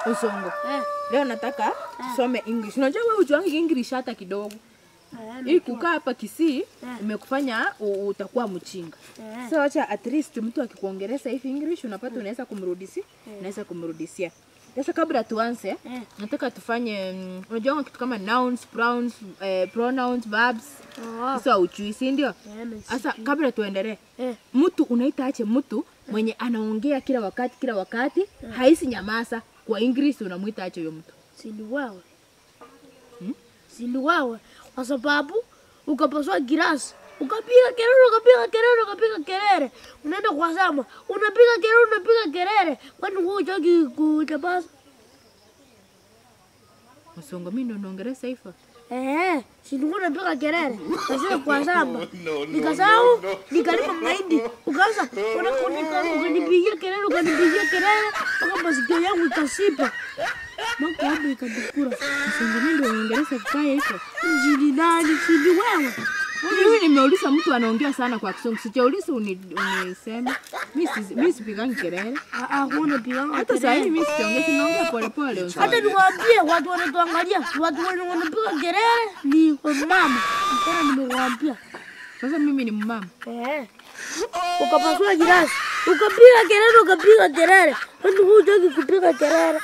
Usongo. Leo nataka tusome English. Unajua wewe hujuangi English hata kidogo. Hii kukaa hapa Kisii imekufanya utakuwa mchinga. So acha at least mtu akikuongelesha hivi English unapata unaweza kumrudishia, unaweza kumrudishia. Sasa kabla tuanze, nataka tufanye unajua kitu kama nouns, pronouns, pronouns, verbs. Sasa hujui, si ndio? Sasa kabla tuendelee, mtu unaita aje mtu mwenye anaongea kila wakati, haisi nyamaza? Kwa English unamuita aje huyo mtu? Si ni wewe. Si ni wewe. Kwa sababu ukapasua girasi, ukapiga kelele, ukapiga kelele, ukapiga kelele. Unaenda kwa sama, unapiga kelele, unapiga kelele. Kwani wewe hutaki kutabasa? Msongo, mimi ndo naongelea hivyo. Si ni wewe unapiga kelele. Sasa kwa sama. Nikasahau, nikalima mahindi. Ukaanza ukanipigia kelele, ukanipigia kelele mpaka masikio yangu ikasipa. Mako hapo ikadukura. Msongo, mimi ndo naongelea vibaya hivyo. Ni nani? Si ni wewe. Mimi nimeuliza mtu anaongea sana kwa Kisungu. Sijauliza uniseme. Mimi sipigangi kelele. Huna piganga. Hata sasa hivi mimi siongei, sinaongea pole pole. Hata niwaambie watu wanatuangalia, watu wanapiga kelele ni mama. Tena nimewaambia. Sasa mimi ni mama. Ukapasua girasi, ukapiga kelele, ukapiga kelele. Kwani hutaki kupiga kelele?